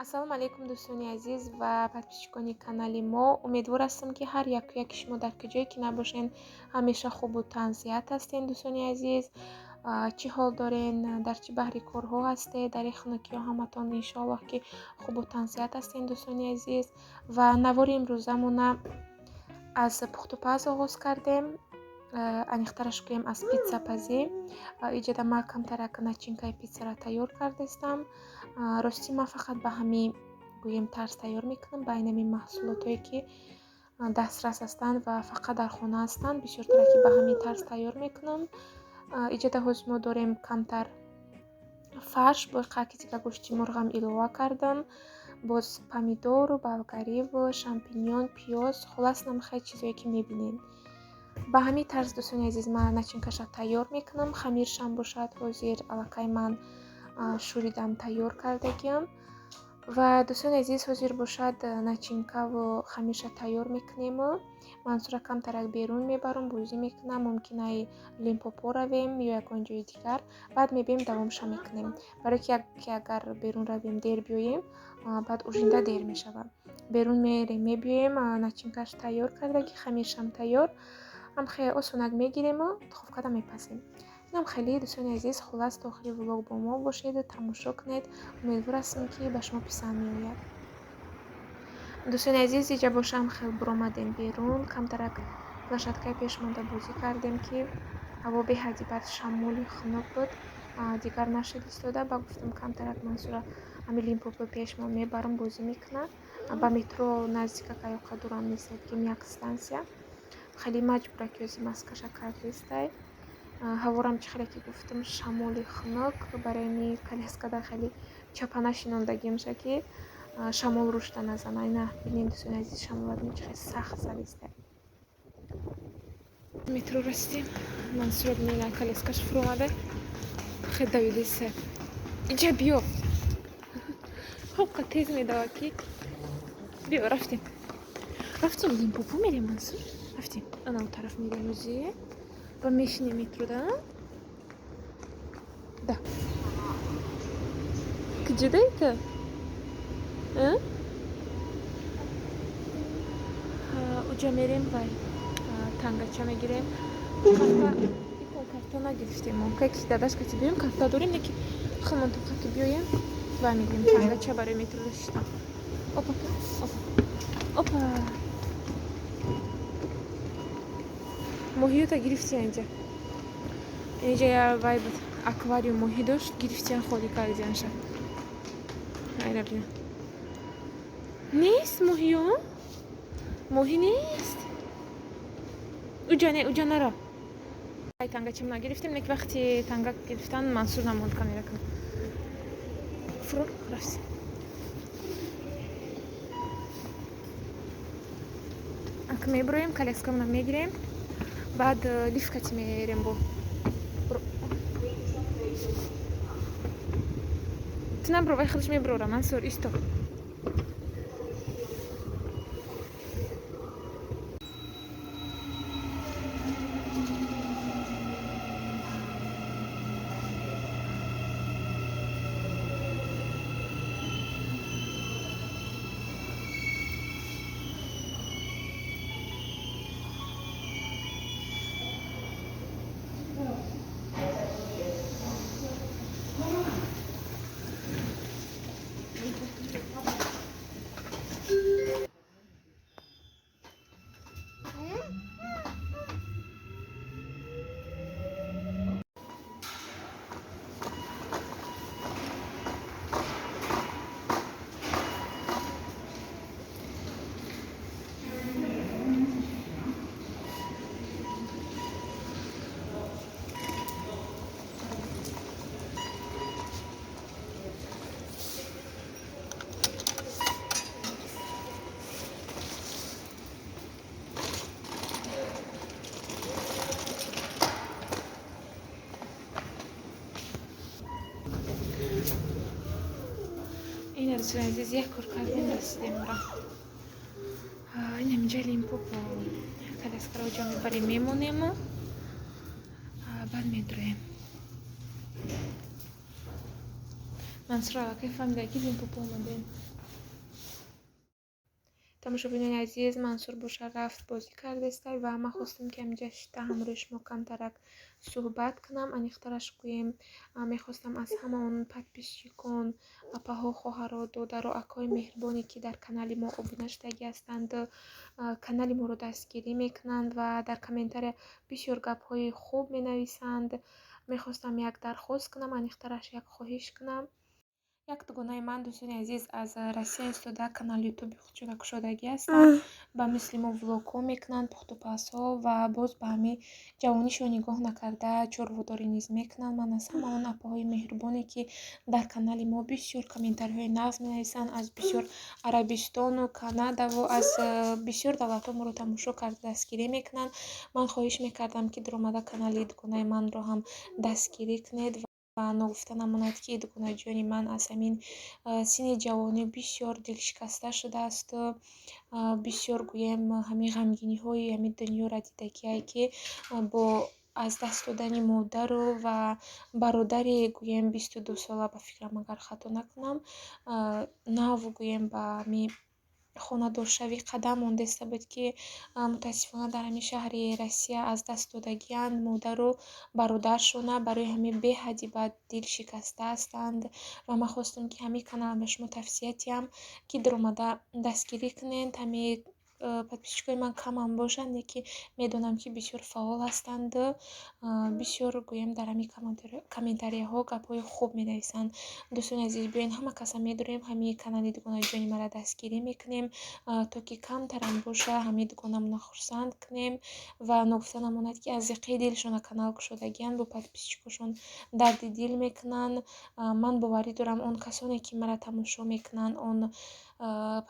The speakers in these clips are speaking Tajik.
Ассалому алайкум, дӯстони азиз ва подписчикони канали мо. Умедвор ҳастам, ки ҳар яку яки шумо дар куҷое ки набошен, ҳамеша хубу тансиҳат ҳастен. Дӯстони азиз, чӣ ҳол дорен, дар чӣ баҳри корҳо ҳастед, дар ин хунукиҳо ҳаматон иншоаллоҳ ки хубу тансиҳат ҳастен, дӯстони азиз. Ва навори имрӯзамона аз пухтупаз оғоз кардем, аниқтараш гӯем, аз питсапазӣ. Иҷода ман камтарак начинкаи питсаро тайёр кардастам. Ростӣ ман фақат ба ҳамин гӯем тарз тайёр мекунам, ба айнами маҳсулотое ки дастрас ҳастанд ва фақат дар хона ҳастанд, бисёртара ки ба ҳамин тарз тайёр мекунам. Иҷода ҳоз мо дорем камтар фарш, бо қаки дига гӯшти мурғам илова кардам, боз помидору болгариву шампиньон, пиёз, хулас намхай чизое ки мебинем. Ба ҳамин тарз, дӯстони азиз, ман начинкаша тайёр мекунам. Хамиршам бошад, ҳозир аллакай ман шӯридам, тайёр кардагиам. Ва дӯстони азиз, ҳозир бошад, начинкаву хамирша тайёр мекунему Мансура камтарак берун мебарам, бозӣ мекунам. Мумкин ай Лимпопо равем ё ягон ҷои дигар, баъд мебием, давомша мекунем, барое ки агар берун равем, дер биёем, баъд ужинда дер мешавад. Берун мерем, мебиёем, начинкаш тайёр кардаги, хамиршам тайёр, ҳам хеле осонак мегирему духовкада мепазем. Инам хеле, дӯстони азиз. Хулас, то охири влог бо мо бошеду тамошо кунед. Умедвор ҳастем, ки ба шумо писанд меояд. Дӯстони азиз, иҷа бошам хел буромадем берун, камтарак площадкаи пешмонда бозӣ кардем, ки ҳаво беҳади бад шамоли хунук буд, дигар нашид истода. Ба гуфтам, камтарак Мансура ҳами Лимпопо пешмон мебарам, бозӣ мекунад. Ба метро наздика, каёқа дурам нест, гим як станция. Хеле маҷбура ки ози маскаша кардестай. Ҳаворам чӣ хеле ки гуфтам, шамоли хунук, барои ми коляскада хеле чапана шинондагимша, ки шамол рушда назана. Ина бинем, дӯстони азиз, шамолат чӣ хеле сахт задистай. Метро расидем. Мансура бинена, коляскаш фуромада, хел давидеса. Иҷа биё, ҳоқа тез медава ки биё. Рафтем, рафтем, Лимпопо мерем. Мансур, рафтем, ана он тараф мерем ози ва мешинем метрода. Да куҷода это уҷа мерем, вай тангача мегирем. Карта нагирифтем, ки дадаш кати биёем, карта дорем, не ки хумон тоқа ки биёем ва мегирем тангача барои метрода шиштан. Опа, опа, опа, моҳиёта гирифти. Инҷа, инҷа я вай буд, аквариум, моҳӣ дошт, гирифтиян, холӣ кардианша. Айра бина, нест моҳиё, моҳӣ нест. Уҷа не, уҷа наро. Тангачам нагирифтем, не ки вақти танга гирифтан Мансур намонд камера кунам. Фуро рафтем. Ак меброем, коляскамона мегирем, баъд лифткати мерем. Бо ту набро, вай худаш меброра. Мансур, исто. Ина, дӯстони азиз, як кор кардем, расидем ра. Инаминҷа Лимпопо, коляскаро ҷо мебарем, мемонему, баъд медроем. Мансур аллакай фаҳмида, ки Лимпопо омадем. Тамошобинони азиз, Мансур боша рафт бозӣ кардестай ва ман хостам, ки ҳаминҷа шита ҳамроҳи шумо камтарак суҳбат кунам. Аниқтараш гӯем, мехостам аз ҳама он подписчикон, апаҳо, хоҳаро, додаро, акои меҳрубоне, ки дар канали мо обуна шудагӣ ҳастанд, канали моро дастгирӣ мекунанд ва дар комментария бисёр гапҳои хуб менависанд. Мехостам як дархост кунам, аниқтараш як хоҳиш кунам. Як дугонаи ман, дӯстони азиз, аз Россия истода канали ютуби худшона кушодагӣ ҳастанд. Ба мисли мо влогҳо мекунанд, пухтупазҳо ва боз ба ҳамин ҷавонишон нигоҳ накарда чорводорӣ низ мекунанд. Ман аз ҳама он апаҳои меҳрубоне, ки дар канали мо бисёр комментариҳои нағз менависанд, аз бисёр Арабистону Канадаву аз бисёр давлатҳо моро тамошо карда дастгирӣ мекунанд. Ман хоҳиш мекардам, ки дуромада канали дугонаи манро ҳам дастгирӣ кунед ва ногуфта намонад, ки дугонаҷони ман аз ҳамин синни ҷавонӣ бисёр дилшикаста шудаасту бисёр гӯем ҳамин ғамгиниҳои ҳамин дунёро дидагиае, ки бо аз даст додани модару ва бародари гӯем 22 сола, ба фикрам, агар хато накунам, нав гӯем ба ҳамин хонадоршавӣ қадам мондеста буд, ки мутаассифона дар ҳамин шаҳри Россия аз даст додагианд модару бародаршона. Барои ҳамин беҳадди бад дилшикаста ҳастанд ва ман хостам, ки ҳамин каналам ба шумо тавсия диҳам, ки дуромада дастгирӣ кунед. Ҳамин подписчикои ман камам бошанд, лекин медонам, ки бисёр фаъол ҳастанд, бисёр гӯем дар ҳамин комментарияҳо гапҳои хуб менависанд. Дӯстони азиз, биёед ҳама каса медорем, ҳамин канали дугонаҷони маро дастгирӣ мекунем, то ки камтарам боша ҳамин дугонамонро хурсанд кунем. Ва ногуфта намонад, ки аз зиққи дилшона канал кушодагианд, бо подписчикошон дарди дил мекунанд. Ман боварӣ дорам, он касоне, ки маро тамошо мекунанд, он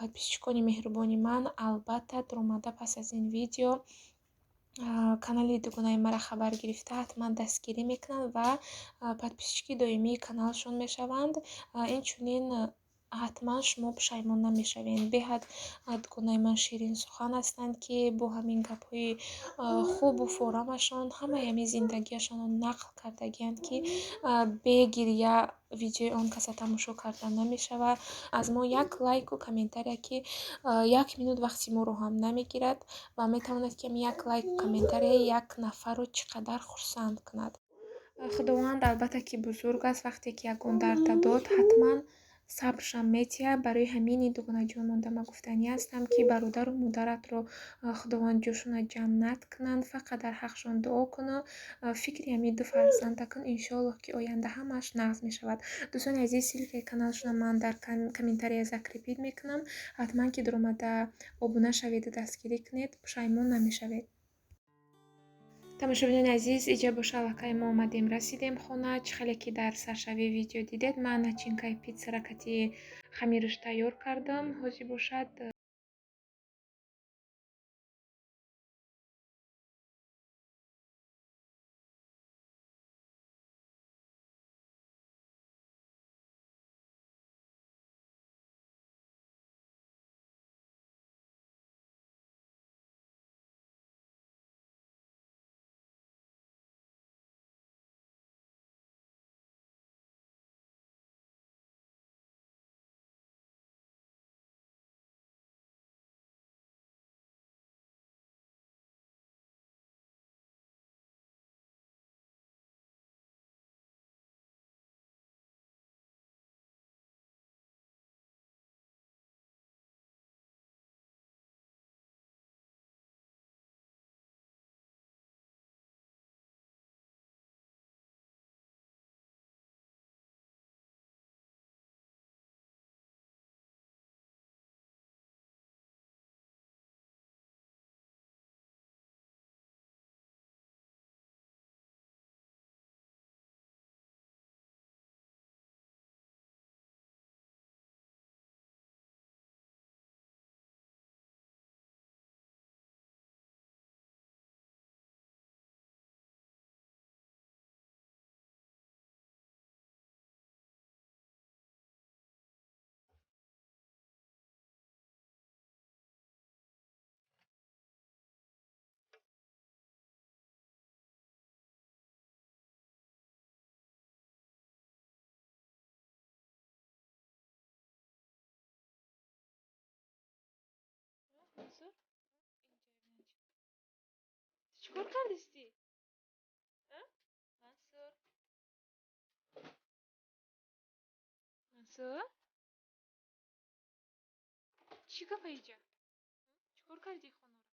подписчикони меҳрубони ман, албатта дуромада пас аз ин видео канали дугонаи маро хабар гирифта ҳатман дастгирӣ мекунанд ва подписчики доимии каналшон мешаванд. Инчунин ҳатман шумо пушаймон намешавед. Беҳад дугонаи ман ширинсухан ҳастанд, ки бо ҳамин гапҳои хубу форамашон ҳамаи ҳамин зиндагиашонро нақл кардагианд, ки бе гиря видеои он каса тамошо карда намешавад. Аз мо як лайку комментария, ки як минут вақти моро ҳам намегирад ва метавонад, ки як лайку комментария як нафарро чӣ қадар хурсанд кунад. Худованд албатта ки бузург аст, вақте ки ягон дарда дод, ҳатман сабршам метиҳад. Барои ҳамин ин дугонаҷон монда ман гуфтанӣ ҳастам, ки бародару модаратро Худованд ҷошона ҷаннат кунанд, фақат дар ҳаққшон дуо куну фикри ҳамин ду фарзанда кун. Иншоаллоҳ, ки оянда ҳамааш нағз мешавад. Дӯстони азиз, ссылкаи каналшона ман дар комментария закрепить мекунам. Ҳатман ки дуромада обуна шаведу дастгирӣ кунед, пушаймон намешавед. Тамошобинони азиз, иҷа боша аллакай мо омадем, расидем хона. Чӣ хеле ки дар саршавии видео дидед, ман начинкаи питсара кати хамираш тайёр кардам. Ҳозир бошад Мансур, инҷа, ту чӣ кор кардисти? Мансур, Мансур, чӣ гапа иҷа? Чӣ кор кардӣ хонаро?